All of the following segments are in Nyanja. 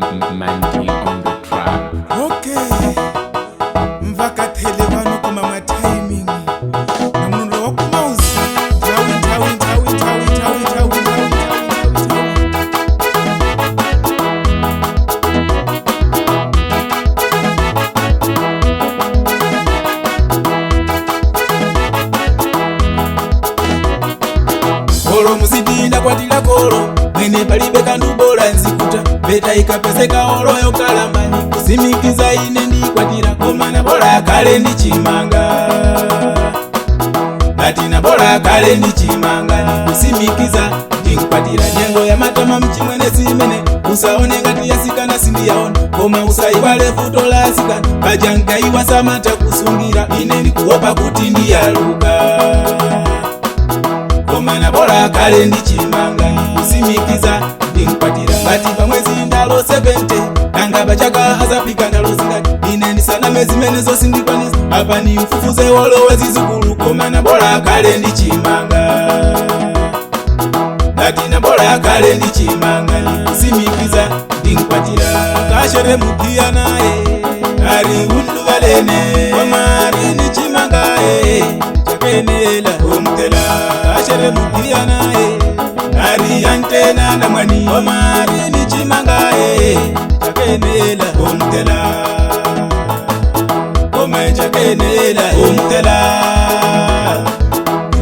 Mandy on the track. Okay, mvakathele vano kuma mwa timing na munhu loyi wa kumauzi nthawi nthawi nthawi nthawi nthawi nthawi nthawi nthawi nthawi. Olo muzidinda kwatira kolo mwene palibe kandu bola nzikuta mbeta ikapezeka oloyo kalambani kusimikiza ine ndikwatira komana bola kale ndichimanga natina bola kale ndichimanga nikusimikiza ndinkwatira nyengo ya matama mchimwene simene usaone ngati yasikana sindiyaona koma usaiwale vuto la asikana paja nkaiwa samata kusungira ine ndikuopa kuti ndiyaluka komana bola kale ndichimanga kusimikiza ndinkwatira ngati pamwezi ndalo 70 nanga pachaka azapika ndalo zingati ine ndisaname zimenezo sindikwanisa apa ni mfufuze wolowe zizukulu komana bola kale ndichimanga ngati na bola kale ndichimanga ndikusimikiza ndinkwatira kashere muphiya naye ari unduvalene komari nichimanga e chakenela omutela kashere muphiya naye ari yantena na mwani komari nichimanga e chakenela omutela kome chakenela omutela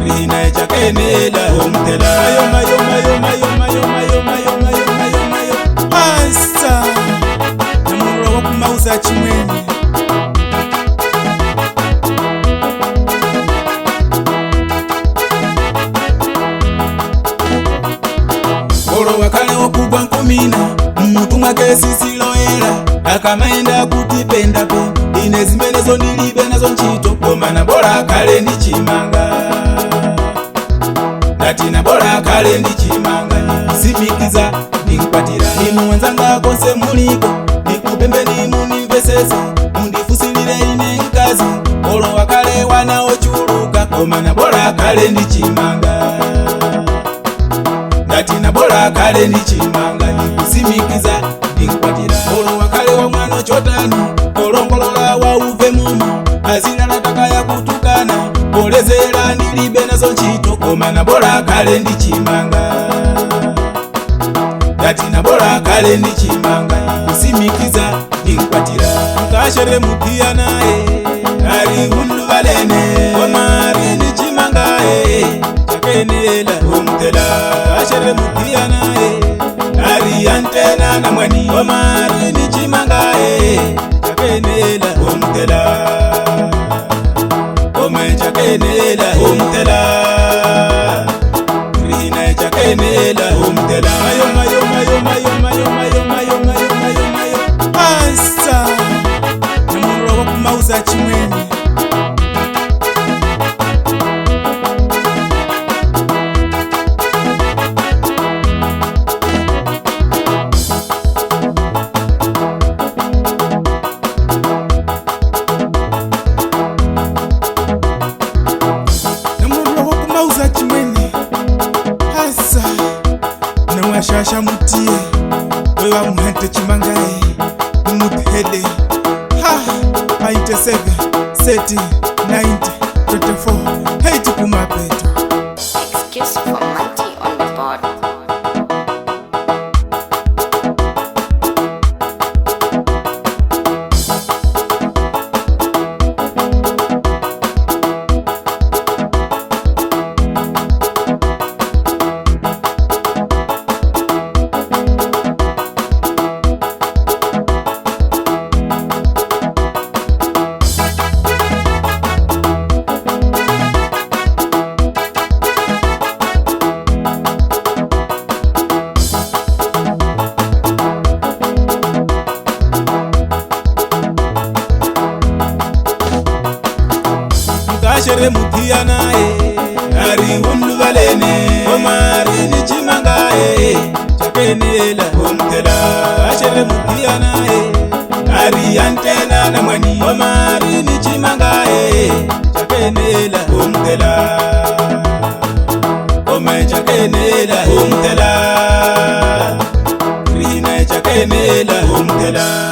rina chakenela omutela mayo mayo mayo mayo mayo mayo mayo mayo mayo mayo asa na munhu wa kumauza chimwene. Kolo wakale okugwa nkumina mmutu mwake sisiloera akamaenda kutipenda pe ine zimenezo ndilibe nazo ntchito komana bola kale ndichimanga ndatina bola kale ndichimanga nikusimikiza ndinkwatira inu wenzanga konse muliko ndikupembeni munimvesese mundifusilire ine mkazi kolo wakale wanaochuluka komana bola kale ndichimanga ndatina bola kale ndichimanga ndikusimikiza ndinkwatira olo wakale wa mwana chotani kolongolola wauve mumo azilala takaya kutukana polezera ndilibe nazo ntchito komana bola kale ndichimanga ndatina bola kale ndichimanga ndikusimikiza ndinkwatira nkashere muphiya naye ari unduvalene komari ndichimanga e chakenela omutela kashere muphiya naye ari yantena na mwani komari ndichimanga e chakenela omutela kome chakenela omutela rina chakenela omutela mayo mayo mayo mayo mayo mayo mayo mayo mayo mayo asa na munhu wa kumauza chimwene. Namurula wakumauza chimwene asa namwashasha mutiye wewa muhente chimangaye mumuthele ha 87 30 90 24 heiti kumapeto. Excuse for Monty on the board. Kashere muphiya naye ari unduvalene komari nichimanga e chakenela omutela kashere muphiya naye ari yantena na mwani komari nichimanga e chakenela omutela kome chakenela omutela rina. Uyenela omtela.